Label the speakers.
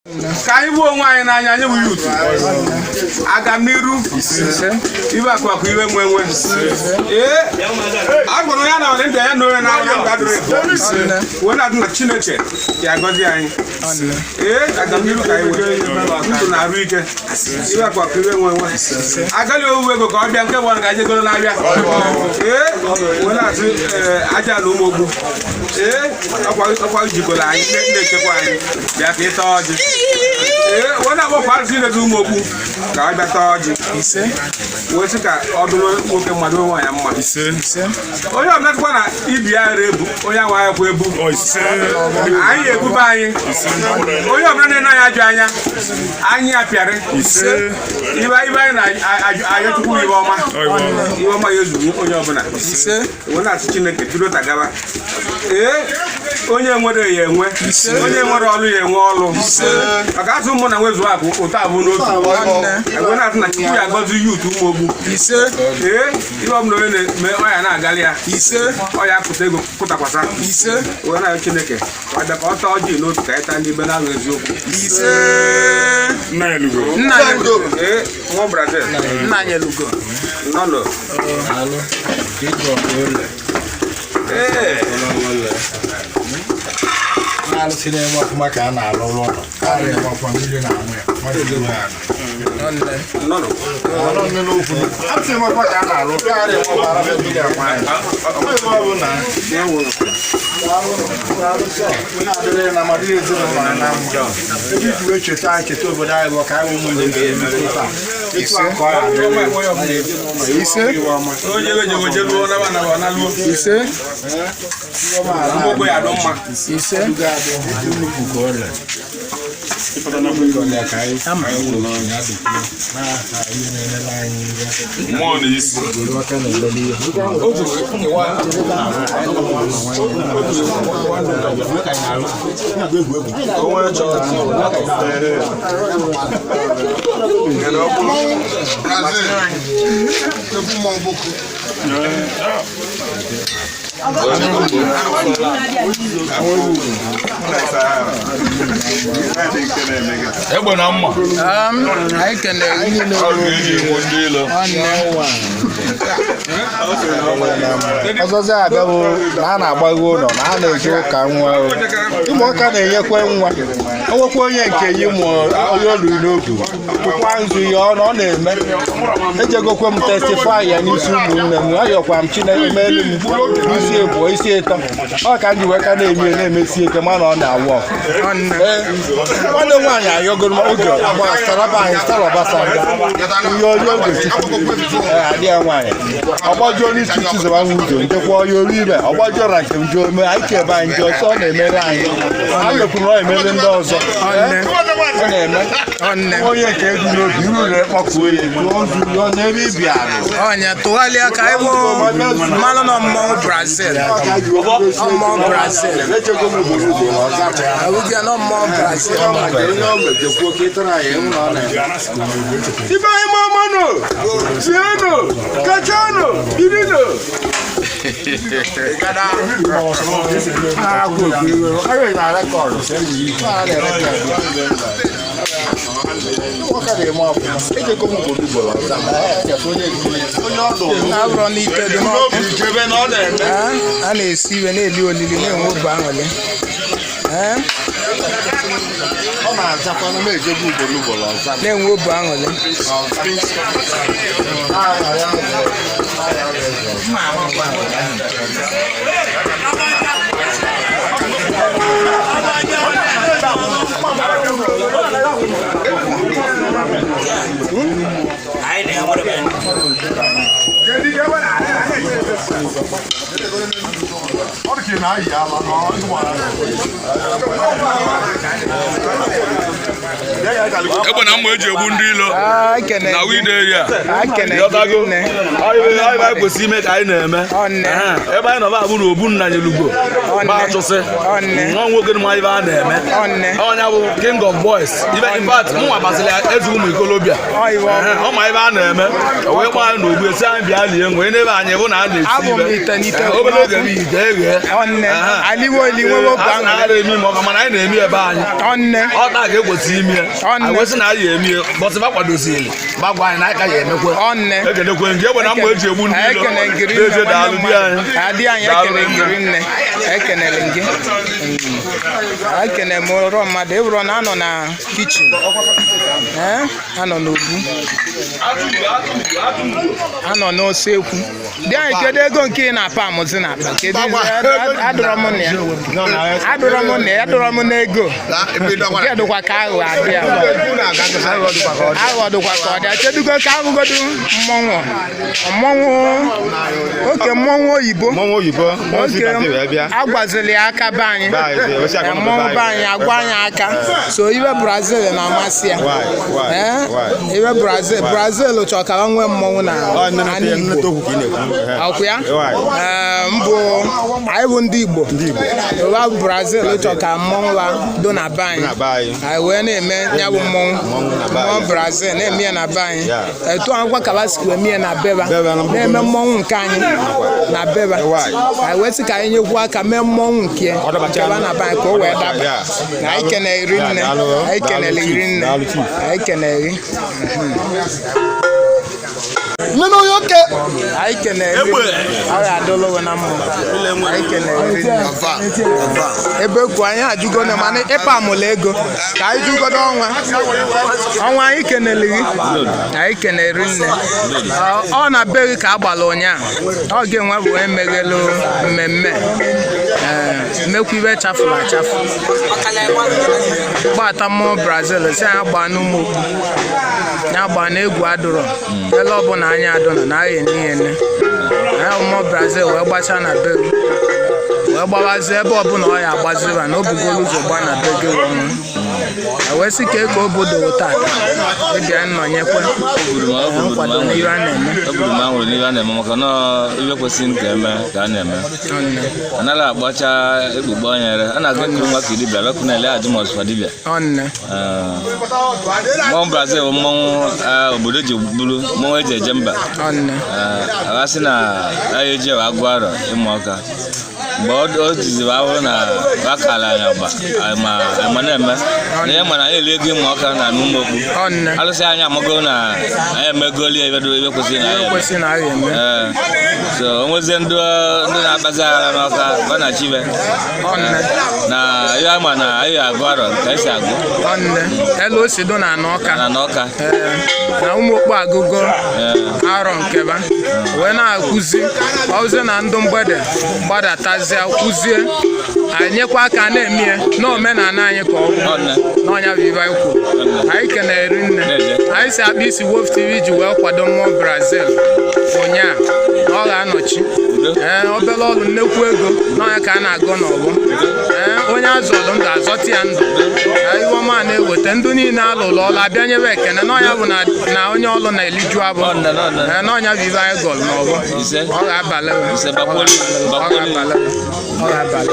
Speaker 1: Ka anyị gbuo onwe anyị n'anya, anyị bụ youth. Aga m n'iru ibe akụ akụ iwe nwe nwe. Ee, a gwara ya na ọdị ndụ ya na onye na-anya ndụ adịrị ebu wee na-adị na Chineke ya agọzi anyị. Ee, aga m n'iru ka anyị nwee ndụ na arụ ike, ibe akụ akụ iwe nwe nwe, agali owuwe ego ka ọ bịa nke bụ ka anyị jegoro n'abịa. Ee, wee na-asị, ee, aja na ụmụ ogbu. Ee, ọkwa jikọrọ anyị na-echekwa anyị bịa ka ịta ọjị. Ee, wee na-akpọkwa arụsị ileta ụmụ ogbu ka ọ bịa taa ọjị, wee sị ka ọ dụrụ nwoke mmadụ nwaanyị mma. Onye ọbụla sịkwa na ibi ya re ebu, onye ahụ anyakwa ebu anyị ebube anyị. Onye ọbụla na-ene anyị ajọ anya, anyị apịarị ibe ibe anyị na-ayọ Chukwu ibe ọma, ibe ọma ya ezuru onye ọbụla. Wee na-asị Chineke jiri ụta gaba. Ee, onye nwere ya enwe, onye nwere ọlụ ya enwe ọlụ, maka asụ ụmụ na nwezu akụ ụtọ abụ n'otu. Wee na-asị na Chukwu ya agọzi youth ụmụ ogbu. Ee, ihe ọbụla onye na-eme, ọ ya na-agalị ya. Ọ ya akụta ego kụtakwasa. Wee na-ayọ Chineke ka ọ bịa ka ọ taa ọjị n'otu, ka anyị taa n'ibe na-alụ eziokwu.
Speaker 2: Nna ya lugo.
Speaker 3: Nna anyị.
Speaker 1: Ee, nwa Brazil.
Speaker 3: Nna anyị elugo.
Speaker 1: Nọnụ. Ee.
Speaker 4: Na-alụsị na-eme ọfụma ka a na-alụ ụlọ a na-eme ọfụma, mmiri na-amụ ya mmadụ eruo ya ala.
Speaker 1: Nọnụ.
Speaker 4: Alụsị na-eme ọfụma ka a na-alụ ya ara eme ọfụma, ara mmiri amụ ya. Ọ bụ na na-adịrị na ma dịrị ezinụlọ anyị na mma, ebe iji wee cheta anyị, cheta obodo anyị bụ ka anyị bụ ụmụ ndị taa etu a ka ọ ya adịrị.
Speaker 3: Ise.
Speaker 1: Onye ejewe jeluo naba naba na luo.
Speaker 3: Ise.
Speaker 1: Ụmụ ogbe ya adụ mma.
Speaker 3: Ise.
Speaker 2: Mmụọ na isi. Egbe na mma.
Speaker 3: Anyị kenere niile.
Speaker 2: Ọ ga-eji enwe ndị ilo.
Speaker 4: Ọzọzi abịa bụ na a na-agbaghe ụlọ na a na-eje ụka nwa o. Ụmụaka na-enyekwe nwa o nwekwa onye nke yi mụọ onye olulu n'obi tụkwa nzu ya ọ na ọ na-eme. Ejegokwe m testify ya n'isi ụmụnne m, ayọkwa m Chineke meelu m isi ebuo isi ịtọ, ọ ka m ji wee ka na-eme na-emesi ike ma na ọ na-awụ ọkụ. Ee, nwanne m nwaanyị ayọgoro m oge agba saraba anyị sarọbasanga ihe onye oge Chukwu. Ee, adị ya nwaanyị ọgbajuo n'isi Chizọba nwe ụzọ njekwa onye olu ime ọgbajuo na nke njo ome anyị ka ebe anyị njọ ọsọ ọ na-emere anyị, anyị mekwuru ọ emere ndị ọzọ. Ee, ọ na-eme onye nke edu n'obi ruru kpọkuo ya tụọ nzu yọọ n'ebe ị bịara.
Speaker 3: Ọnya tụgharịa ka anyị bụ mmanụ na mmọnwụ Brazil, mmọnwụ Brazil awụgịa na mmọnwụ Brazil.
Speaker 4: Ibe anyị ma manụ zienụ kachanụ birinụ.
Speaker 3: Abụrọ n'ite dị n'ọkụ. Ee, a na-esi iwe na-eli olili na-enwe obi aṅụrị. Ee, na-enwe obi aṅụrị.
Speaker 2: Egbe na mma eji egbu ndị ilo
Speaker 3: Ah, ekene
Speaker 2: na
Speaker 3: gị.
Speaker 2: wide area.
Speaker 3: Ekene gị
Speaker 2: Ịghọtago?
Speaker 3: nne.
Speaker 2: Ọ ibe anyị kwesịrị ime ka anyị na-eme.
Speaker 3: Ọ nne.
Speaker 2: Ehe, ebe anyị nọba abụ na obu nna nyelugo
Speaker 3: Ọ
Speaker 2: ba
Speaker 3: nne.
Speaker 2: achụsị
Speaker 3: Ọ nne.
Speaker 2: nwa nwoke na ibe a na-eme.
Speaker 3: Ọ nne.
Speaker 2: Ọnya bụ king of boys. Ibe in fact mụnwa basịrị ya eze ụmụ ikolobịa.
Speaker 3: Ọ iwe ọ bụ.
Speaker 2: Ehe, ọ ma ibe a na-eme. O wee gbaa anyị n'ogbu esi anyị bịa lie nwee n'ebe anyị bụ na a na-esi
Speaker 3: Abụ m
Speaker 2: ibe.
Speaker 3: ite n'ite
Speaker 2: Ehe, obere oge bụ ite eghe.
Speaker 3: Ọ nne.
Speaker 2: Ehe.
Speaker 3: Aliwo eli nwewe obi
Speaker 2: A sị na
Speaker 3: aṅụrị.
Speaker 2: a na-eme ime ọka mana anyị na-eme ebe anyị.
Speaker 3: Ọ nne.
Speaker 2: Ọ taa ka ekwesị ime.
Speaker 3: Ọ nne.
Speaker 2: Anyị kwesị na anyị eme bọsị ba kwadozili gbagwa anyị na anyị ka ya emekwe.
Speaker 3: Ọ nne.
Speaker 2: Ekenekwe gị, egbe na mma eji egbu ndị ilo.
Speaker 3: Ekene ngiri nne,
Speaker 2: Na-eje
Speaker 3: nwanne
Speaker 2: daalụ di
Speaker 3: mmadụ.
Speaker 2: anyị.
Speaker 3: Adị anyị
Speaker 2: Daalụ
Speaker 3: ekene
Speaker 2: nne.
Speaker 3: ngiri nne. Ekenele gị. Ekene m ụrọ mmadụ ịbụrụ na anọ na kichin. Ee, anọ n'obu. Anọ n'osekwu. Di anyị kedu ego nke ị na-apa amụzi n'akpa? Kedu adọrọ m na ya? Adọrọ m na ya, adọrọ m n'ego. Nke dịkwa ka aghụghọ adị ya. Aghụghọ dịkwa ka ọ dị. Chedugo ka ahụgodu mmọnwụ. Mmọnwụ oke mmọnwụ oyibo.
Speaker 5: Mmọnwụ oyibo, mmọnwụ si
Speaker 3: Oke
Speaker 5: Brazil wee bịa.
Speaker 3: agwazili ya aka be anyị.
Speaker 5: Be anyị, sị, osi aka
Speaker 3: Mmọnwụ
Speaker 5: be
Speaker 3: be
Speaker 5: anyị.
Speaker 3: anyị agwa anyị aka. So iwe Brazil na-amasị ya.
Speaker 5: Why? Why?
Speaker 3: Ee,
Speaker 5: Why?
Speaker 3: iwe Brazil Brazil chọrọ ka ha nwee mmọnwụ na
Speaker 5: Ọ
Speaker 3: ala
Speaker 5: nnenete
Speaker 3: Igbo.
Speaker 5: nnete okwu ka ị na-ekwu. Ehe.
Speaker 3: Ọkụ ya?
Speaker 5: Why?
Speaker 3: Ee, mbụ anyị bụ ndị Igbo.
Speaker 5: Ndị Igbo.
Speaker 3: Ụwa Brazil chọrọ ka mmọnwụ ha do na be anyị.
Speaker 5: Na be anyị.
Speaker 3: Anyị wee na-eme ya bụ mmọnwụ
Speaker 5: Mmọnwụ na be anyị.
Speaker 3: mmọnwụ Brazil na-eme ya na be anyị.
Speaker 5: Yeah.
Speaker 3: Etu ahụ kwa ka sikwa eme ya na beba
Speaker 5: Beba na mkpụrụ.
Speaker 3: na-eme mmọnwụ nke anyị na beba.
Speaker 5: Why?
Speaker 3: Anyị wee sị ka anyị nyekwu aka mee mmọnwụ nke
Speaker 5: Ọ
Speaker 3: nke ba na be anyị ka o wee daba.
Speaker 5: Yeah.
Speaker 3: Na anyị kenere nne.
Speaker 5: Yeah, daalụ.
Speaker 3: Anyị kenere
Speaker 5: Daalụ,
Speaker 3: iri nne.
Speaker 5: Daalụ, Chief.
Speaker 3: Anyị kenere.
Speaker 6: Nene onye oke.
Speaker 3: Anyị kenere. Ọ ga-adụlụ gị na mma. Anyị kenere nne. Ebe kwu anyị ajụgo na mana ịpa amụla ego ka anyị jụgodo ọnwa ọnwa anyị kenere gị anyị kenere nne. Ọ na be gị ka a gbara ụnyaahụ ọ gị nwa bụ onye meghelu mmemme. Ee, mekwa ibe chafuru achafụ gbata mmụọ Brazil si anyị gbaa n'ụmụ okpu ya gbaa na egwu adụrọ ele ọbụla anyị adụnọ na agha ene ya ene anyị mmụọ Brazil wee gbachaa na be gị wee gbawazie ebe ọbụla ọ ya agbaziba na o bugoro ụzọ gba na be gị wee nwụ. E wee sị ka eke obodo tata ịbịa nnọnyekwe nkwado n'ihe a na-eme.
Speaker 7: Eburu m anwụrụ n'ihe a na-eme maka na ibe kwesịrị ka eme ka a na-eme. Anaghị akpacha ekpukpe onyere a na-aga ekuru nwa ka dibịa bịakwu na ele ajụ ma ọsụkwa dibịa.
Speaker 3: Ọnne.
Speaker 7: Mmọnwụ Brazil bụ mmọnwụ obodo ji bụrụ mmọnwụ eji eje mba.
Speaker 3: Ọnne.
Speaker 7: A sị na anyị eji ewe agụ arọ ịmụ ọka mgbe o jizi ahụrụ na akala anyị ọgba ma na-eme na ihe mana anyị eli ego ịmụ ọka na n'ụmụ okpu
Speaker 3: Ọnne.
Speaker 7: alụsị anyị amago na anyị emegoli ya ebe kwesịrị na anyị eme.
Speaker 3: Kwesịrị na anyị eme.
Speaker 7: Ee, so o nwezie ndị na-akpazi aghara n'ọka ba na chibe
Speaker 3: Ọnne.
Speaker 7: na ihe ama na anyị agụ arọ ka esi agụ.
Speaker 3: Ọnne. Elu o si do na anọ ọka.
Speaker 7: Na n'ọka.
Speaker 3: Ee, na ụmụ okpu agụgo arọ nkeba wee na-akụzi ọzọ na ndụ mgbede gbadatazie kụzie anyị nyekwa aka na-eme ya na omenala anyị ka ọ bụ n'ọnya bụ ibe anyị kwuru. Anyị kenere nne anyị si akpa isi Wolf TV ji wee kwado mmụọ Brazil ụnyaa na ọ ga-anọchi. Ee, obere ọrụ nnekwu ego n'ọnya ka a na-agụ n'ọgbọ. Ee, onye azọlụ ndụ azọta ya ndụ. Ee, iwe ọma na-eweta ndụ niile alụlụ ọlụ abịa nyebe ekene n'ọnya bụ na onye ọlụ na-eliju abụ. Ee, n'ọnya bụ ibe anyị gọlụ n'ọgbọ. Ọ ga-abalị ọ ga-abalị ọ ga-abalị.